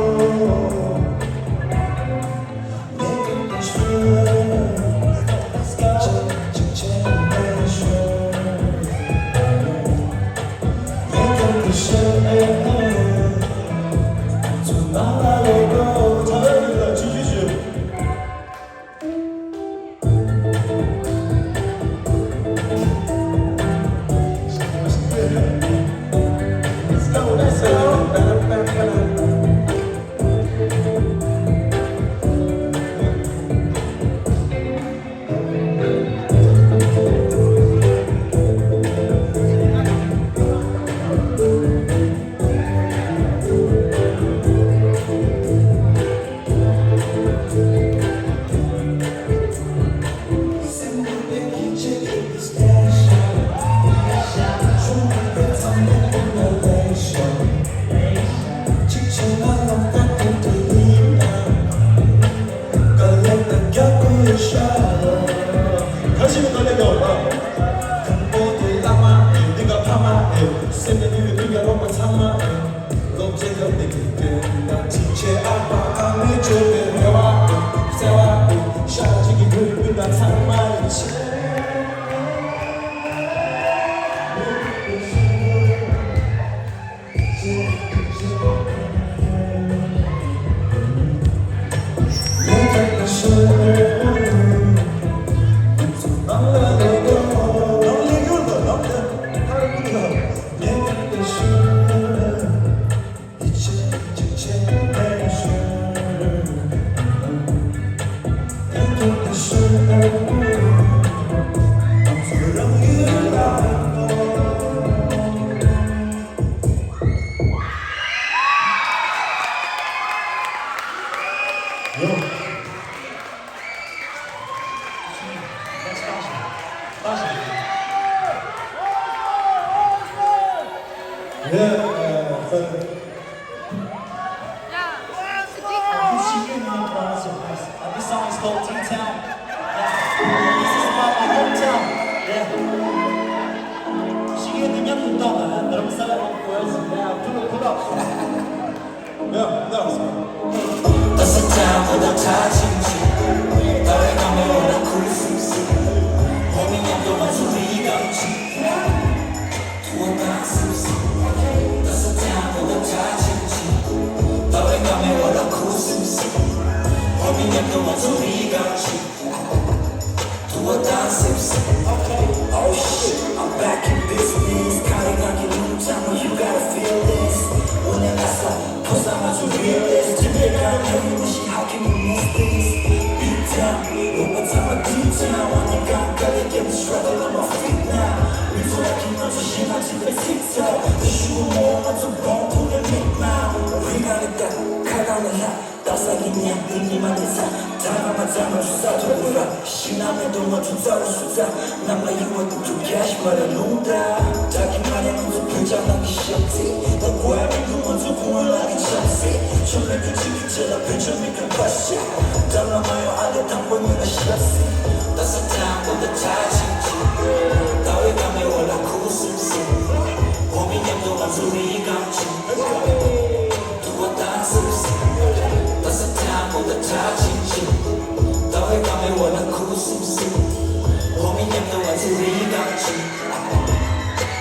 Yeah, uh, for, uh, this song is called T-Town. This is about my hometown. Yeah. ཤེས་ཡོན་དེ་མཉམ་དུ་བཏང་ན་རྡ་རམ་ས་ལ་ཡོང་དགོས། Yeah, pull up, pull up. Yeah, that was good. Oh shit, I'm back in business. Kari kaki lung chama, you gotta feel this. When I got some, cause I'm not too realist. Today I know this shit, how can you miss this? Beat down, open time, my deep down. When I got, gotta get the struggle on my feet now. We feel like you know the shit, I take the TikTok. The shoe more, I'm too bomb, pull the link now. We gotta go, cut down the line. ད་ས་གི་ཉག་དེ་ཉི་མ་ནི་ཚ། ད་ང་མ་ཚ་མ་ཆུ་ས་ཐོ་བུ་ར། ཤི་ན་མེད་དོ་མ་ཆུ་ཚ་རུ་སུ་ཚ། ནམ་ལ་ཡུ་བ་དུ་ཐུ་ཁྱ་ཤི་མ་ར་ལུང་ད། ད་གི་མ་རེ་ང་ཚོ་བོད་ཇ་ནང་གི་ཞབས་ཚི། ད་གོ་ཡ་མི་དུ་ང་ཚོ་ཁུ་བ་ལ་གི་ཆབ་སི། ཆོ་མེད་དུ་ཅི་གི་ཆེ་ལ་བོད་ཆོ་མི་ག་པ་ཤི། ད་ལ་མ་ཡོ་ཨ་ལེ་དང་པོ་ཉི་ལ་ཞབས་སི། ད་ས་ཏྲང་པོ་ད་ཆ་ཆི་ཆི། ད་བའི་ཀ་མེ་བ་ལ་ཁུ་སིམ་སིམ། ཧོ་མི་མཉམ་དུ་ང་ཚོ་རི་གམ་ཆི། ཐུ་བ་དང་སིབ་སིབ། ད་ས་ཐང་པོ་ད་ཁྲ་ཆིབ་ཆིབ། ད་བའི་ཀ་མེ་བ་ལ་ཁུ་སིབ་སིབ། ཧོ་མི་མཉམ་དུ་ང་ཚོ་རི་གམ་ཆིབ།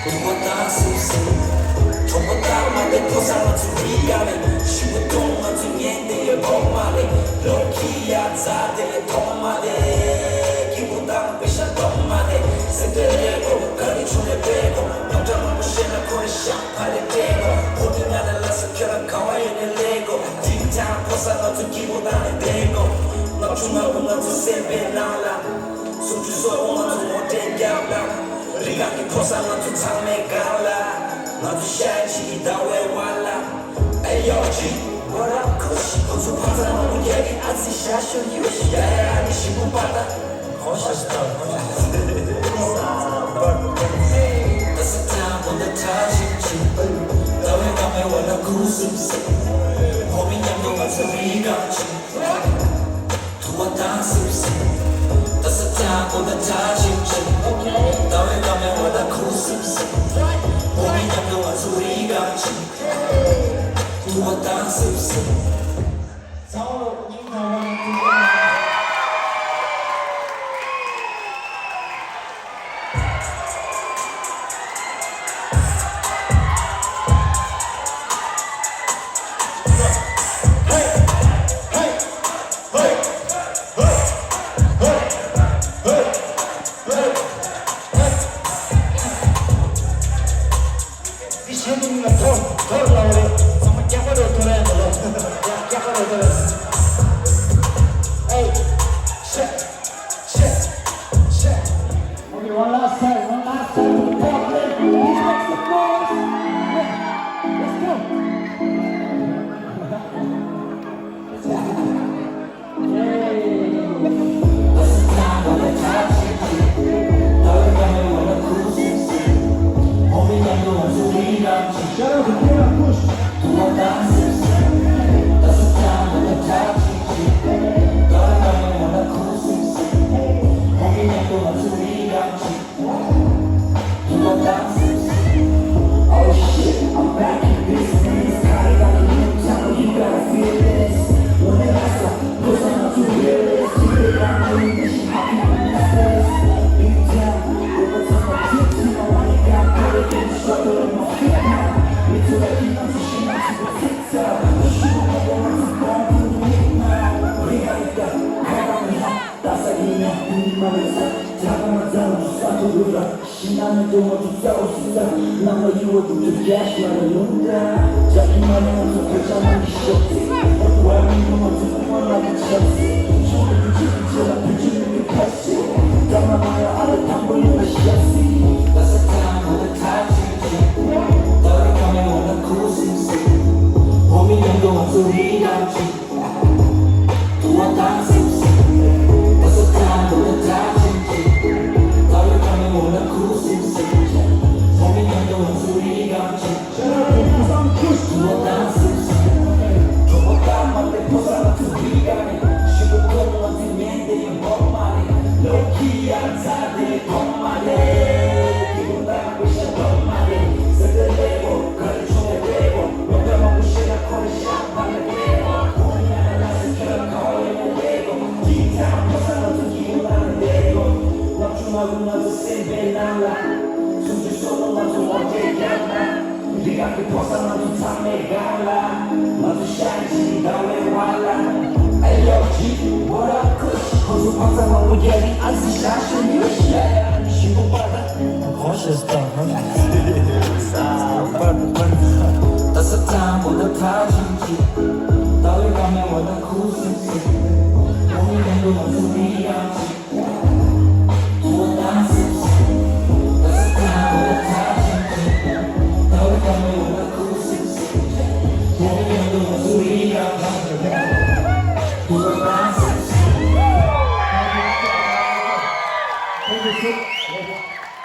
ཐུ་བ་དང་སིབ་སིབ། གྲོགས་པོ་དང་མ་དེ་ཕོ་ས་ང་ཚོ་རི་ག་རེ། ཞུ་བ་དུང་ང་ཚོ་ཉན་དེ་ཡོད་ཐོག་མ་རེད། ལོ་ཁི་ཡ་ཛ་དེ་ཡོད་ཐོག་མ་རེད། ཁི་བུ་དང་པེ་ཤ་ཐོག་མ་རེད། སེ་དེ་རེད་གོ་ག་རེ་ཆུ་རེད་པེ་གོ། ནོ་ཏྲ་མ་མོ་ཤེ་ན་ཁོ་རེ་ཤ། ཕ་རེ་དྲན་གོ། ཁོ་དེ་ང་ལ་ལ་ས་ཁྱོད་ལ་ག་བ་ཡོད་ནས་ལས་གོ། དྲིན་ཅང་ཕོ་ས་ང་ཚོ་སྐྱིད་པོ་དང་ནས་བསྡད་གོ། ལྔ་བཅུ་ང་དགུ་ང་ཚོ་སེམས་པའི་ནང་ལ། སུམ་ཅུ་སོ་དགུ་ང་ཚོ་ངོ་སྤྲད་རྒྱབ་ལ། རི་ག་གི་ཕོ་ས་ང་ཚོ་ཚང་མའི་སྒང་ལ། ང་ཚོ་ཤ་ཡ་ཆི་གི་ཟླ་བའི་བར་ལ། ཨེ་ཡོ་ཅི། What up Kush? ཁོ་ཚོ་ཕ་ཚ་མ་མོ་རྒྱ་གི་ཨ་ཙི་ཤ་ཤོ་ཡུ་ཤ་ཡ་ཡ་ནི་ཞི་མོ་པ་ཏ། ད་ས་ཏྲང་པོ་ད་ཁྲ་ཆིབ་ཆིབ། ད་བའི་ཀ་མེ་བ་ལ་ཁུ་སིབ་སིབ། ཧོ་མི་མཉམ་དུ་ང་ཚོ་རི་གམ་ཆིབ། ཐུ་བ་དང་སིབ་སིབ། ད་ས་ཏྲང་པོ་ད་ཁྲ་ཆིབ་ཆིབ། ད་བའི་ཀ་མེ་བ་ལ་ཁུ་སིབ་སིབ། ཧོ་མི་མཉམ་དུ་ང་ཚོ་རི་གམ་ཆིབ། ཐུ་བ་དང་སིབ་སིབ། འདི་གཞས་འདི་མིང་ལ་ཐོར་ཐོར་ལབ་རེད། ཚང་མ་སྐྱག་པ་རེད་ཐོར་ཡ་འདི་ལོ། ཡ་སྐྱག་པ་རེད་ཐོར་ཡ། Hey, shit, shit, shit. Okay, one last time, one last time for the top left. Please make some noise. Yeah, let's go. Oh shit, I'm back in business. Gotta, gotta, you tell me you gotta feel this. When it lasts, I'm pushing up to feel this. Today, I'm doing this shit, how can you miss this? Big time, overtime, my dick, you know, I ain't got better than the struggle in my feet now. It's like you know, she not to the TikTok. But she don't know what I'm going through the night now. We gotta go, gotta go. ད་ས་གི་ཉག་དེ་ཉི་མ་ནི་ཚ། ད་ང་མ་ཚ་ལ་ས་ཐོ་རུ་ར། ཤི་ན་མེད་དོ་མ་ཐུག་ཚ་འོ་སི་ཚ། ནམ་ལ་ཡུ་བ་དུ་ཐུག་རྒྱ་ཤི་ན་ར་ལུང་ད། ཇ་གི་མ་ནི་ང་ཚོ་བོད་ཇ་ནང་གི་ཤོག་ཚེ། ད་གོ་ཡ་མི་དུ་ང་ཚོ་ཁུ་མ་ལ་གི་ཆབ་སེ། ཆུ་བ་གི་ཆུ་གི་ཆེ་ལ་བུ་ཆུ་མི་གི་ཁ་ཤེ། ད་ང་མ་ཡ་ཨ་ལེ་དང་པོ་ཡོད་ལ་ཤབ་སེ། ད་ས་ཐང་ང་ད་ཐ་ཆི་ཆི། ད་ར་ཀ་མེ་ང་ད་ཁུ་སིམ་སིམ། ཧོ་མི་ཡང་དུ་ང་ཚོ་རི་ལམ་ཆི། ཐུ་བ་དང་སིབ་སིབ། ད་ས་ཐང་དུ་ད་དྲག་ཅིག་ཅིག། ད་བའི་ཀ་མེ་འོ་ན་ཁུ་སིབ་སིབ་ཅིག། ཧོ་མི་མཉམ་དུ་ང་ཚོ་རི་གམ་ཅིག། Thank you, sir.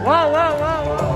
Wow, wow, wow, wow.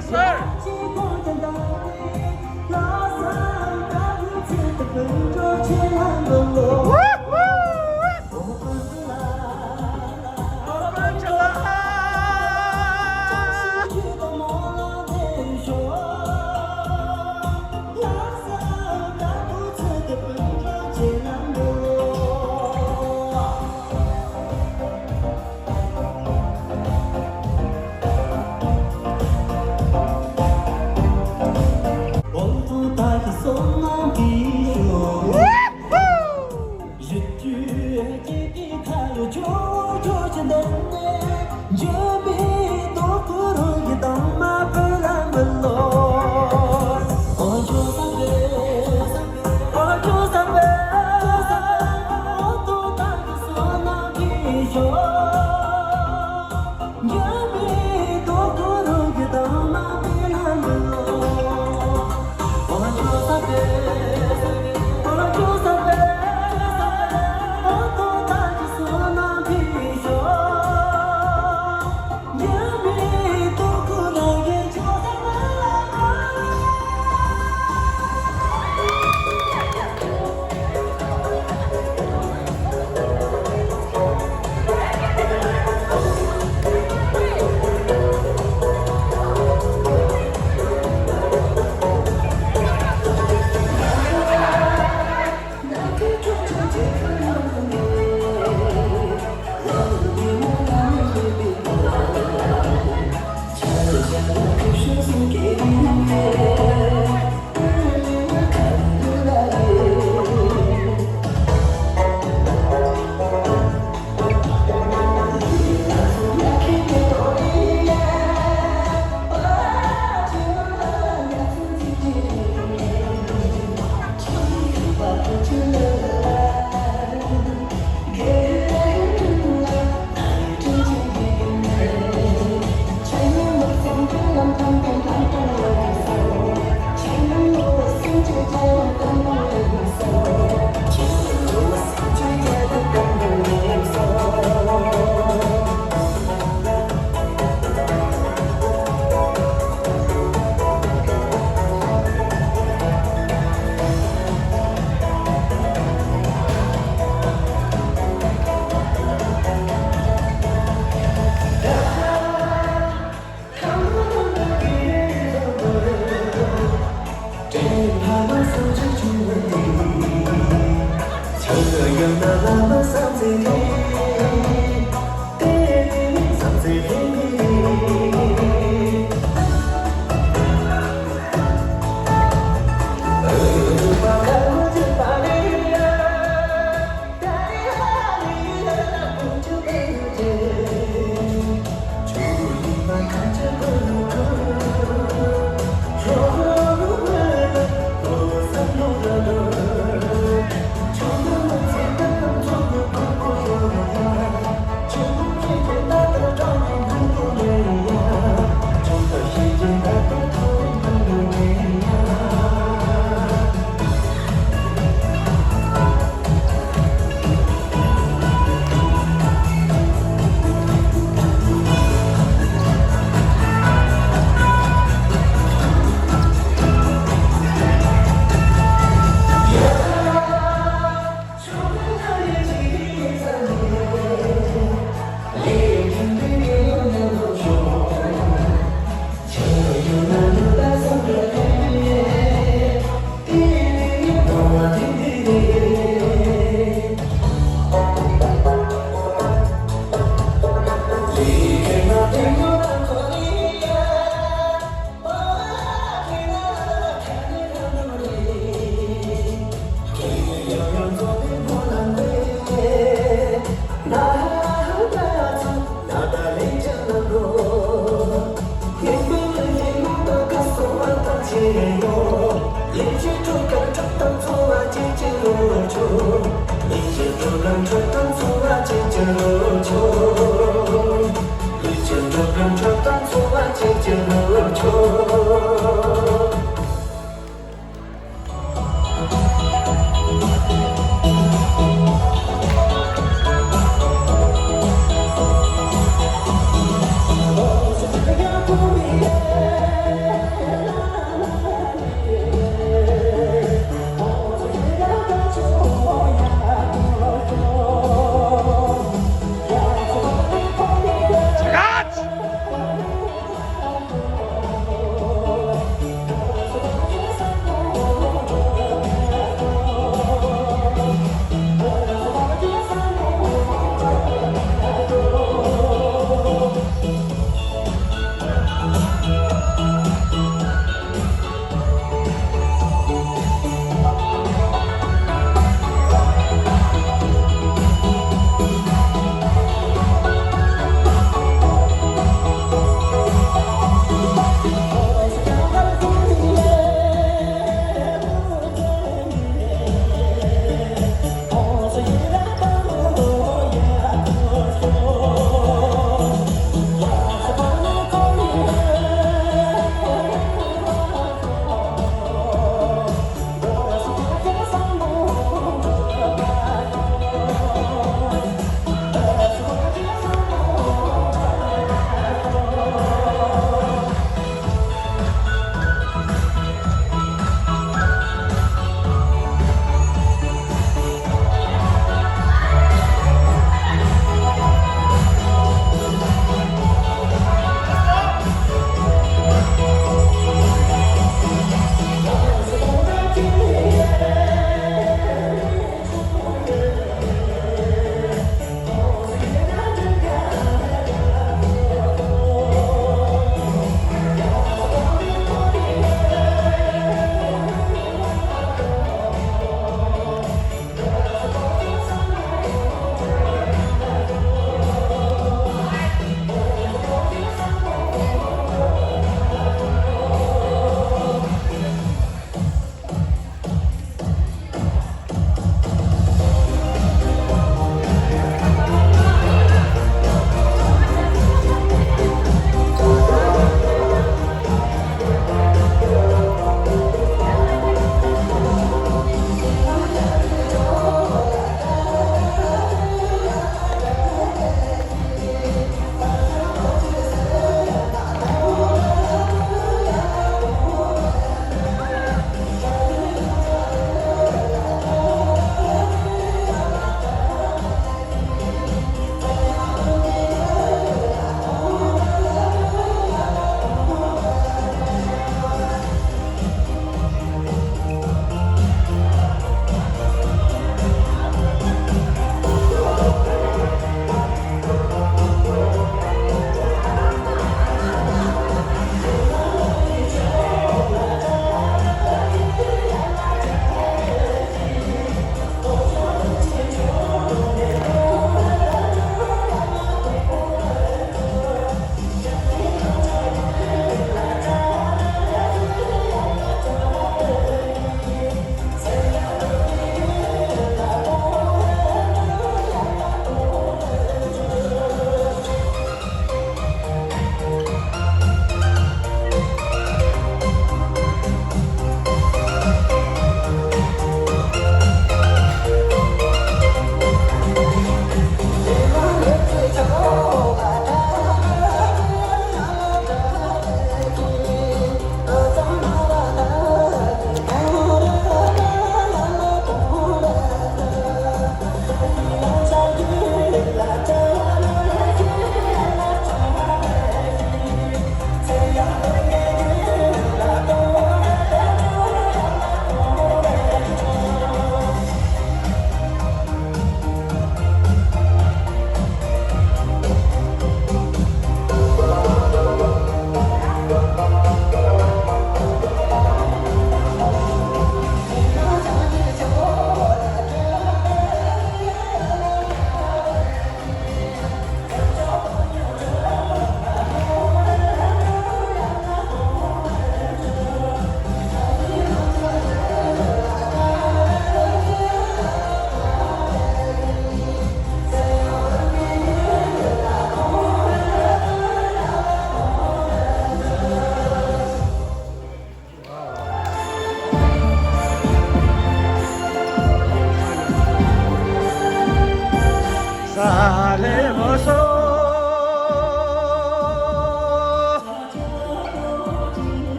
Sir.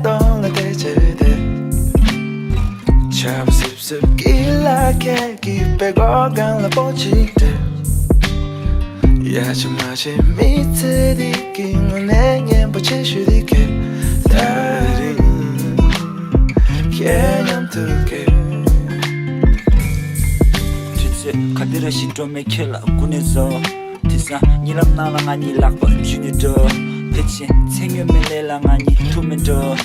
གདོང་ལ་བལྟས་བྱས་བསྡད། ཆར་པ་སིབ་སིབ་ཀྱི་ལ་ཁད་ཀྱིས་པད་ཀོག་སྒང་ལ་སྤོ་ཅིག་སྤྲད། ཡ་ཆི་མ་ཆི་མི་ཚེ་འདི་གི་དངོས་གནས་སྙན་པོ་ཆེ་ཤོས་འདི་ཁྱེད་ད་རིང་ཁྱེད་མཉམ་དུ་སྐྱེལ། དུས་ཚོད་ག་དེ་ར་ཞིག་འགྲོ་མེད་ཁྱེད་ལ་སྐུ་ནས་བཟོ། དེང་སང་གཉིད་ལམ་ནང་ལ་ང་གཉིས་ལག་པ་གཞུས་ནས་འགྲོ། དེ་བཞིན་ཚེ་སྔོན་མའི་ལས་ལ་ང་གཉིས་ཐུག་མེད་འགྲོ།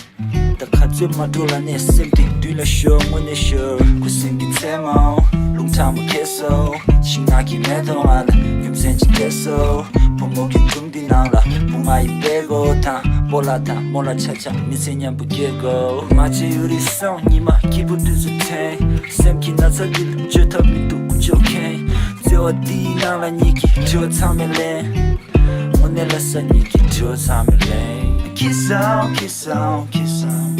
ད་ག་ཚོད་མ་འགྲོ་ལ་ནས་སེམས་གཏིང་མདུན་ལ་ཤོར་དངོས་གནས་ཤོར། ཁུ་སིམ་གྱི་མཚན་མོ་རླུང་ཁྲ་མོ་ཁྱེར་སོང་། ཤིང་ནགས་ཀྱི་མེ་ཏོག་ང་ལ་རྒྱུ་མཚན་ཅིག་སྤྲད་སོང་། བུ་མོ་གི་སྒྲུང་འདི་ནང་ལ་བུ་ང་ཡི་པད་ཀོག་དང་སྤོ་ལགས་དང་རྨོ་ལགས་ཆ་ཆ་མི་ཚེ་མཉམ་པོ་སྐྱེལ་དགོས། མ་བྱེད་ཡུ་རི་སོང་ཉི་མ་སྐྱིད་པོ་དུས་སུ་དྲན། སེམས་ཀྱི་ན་ཚ་འདི་ལ་བཅོས་ཐབས་མི་འདུག་འུ་ཅོག་མཁན། བརྩེ་བ་འདིའི་ནང་ལ་ཉིད་ཀྱི་དྲི་བ་ཚང་མས་ལན། དངོས་གནས་ལ་ས་ཉིད་ཀྱི་དྲི་བ་ཚང་མས་ལན། ཁྱི་སང་ཁྱི་སང་ཁྱི་སང་།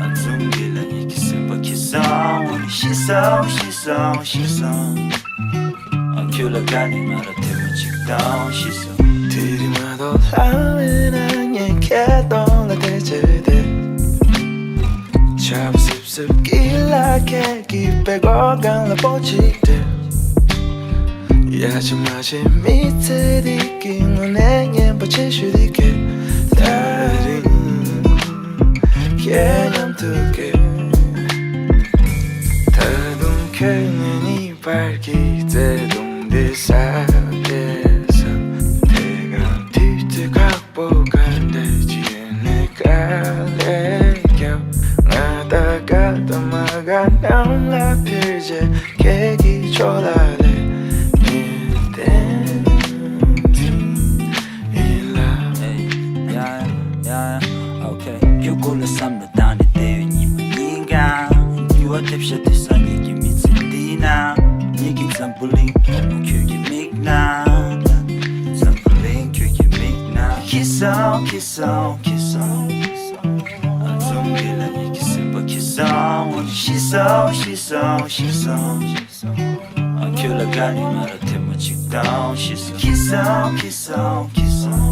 ཨ་འཛུམ་འདི་ལ་ཉིད་ཀྱི་སེམས་པ་ཁྱི་སང་། ཤི་སང་ཤི་སང་ཤི་སང་། ཨ་ཁྱོད་ལ་དགའ་ནས་ང་ལ་ཐལ་མོ་གཅིག་བཏང་ཤི་སང་། དེ་རིང་མ་གཏོགས་ལྷ་མེད་ན་ངས་ཁྱེད་གདོང་ལ་བལྟས་བྱས་བསྡད། ཆར་པ་སིབ་སིབ་ཀྱི་ལ་ཁད་ཀྱིས་པད་ཀོག་སྒང་ལ་སྤོ་ཅིག་སྤྲད། ཡ་ཆི་མ་ཆི་མི་ཚེ་འདི་གི་དངོས་གནས་སྙན་པོ་ཆེ་ཤོས་འདི་ཁྱེད་ད་རིང་ཁྱེད་མཉམ་དུ་སྐྱེལ། ད་དུང་ཁྱོད་ངེད་གཉིས་བར་གྱི་བརྩེ་དུང་འདི་ཟབ་ཏེ་ཟབ། དེ་གང་དུས་ཚོད་ཁག་པོ་ག་འདྲ་ཅིག་ནས་དཀའ་ལས་རྒྱབ། ང་ད་དགའ་དང་མ་དགའ་ནང་ལ་ཕེབས་རྗེས་ཁྱེད་ཀྱི་ཕྱོགས་ལ་སླེབས། ངས་བསྟན་འཛིན་ཡིན་ལ། Hey, yeah, yeah, okay. ཁྱོད་སྐོར་ལ་བསམ་བློ་བཏང་ནས་བསྡད་ཡོད་ཉི་མ་ཉིན་གང་། འགྱུར་བ་ཐེབས་ཤག་དེང་སང་ངེད་ཀྱི་མི་ཚེ་འདི་ན། ངེད་ཀྱི་འཛམ་བུ་གླིང་ཕོ་མོ་ཁྱོད་ཀྱི་མིག་ནང་། འཛམ་བུ་གླིང་ཁྱོད་ཀྱི་མིག་ནང་། ཁྱི་སང་ཁྱི་སང་ཁྱི་སང་། ཨ་འཛུམ་འདི་ལ་ངེད་ཀྱི་སེམས་པ་ཁྱི་སང་། ཤི་སང་ཤི་སང་ཤི་སང་། ཨ་ཁྱོད་ལ་དགའ་ནས་ང་ལ་ཐལ་མོ་གཅིག་བཏང་ཤི་སང་། ཁྱི་སང་ཁྱི་སང་ཁྱི་སང་།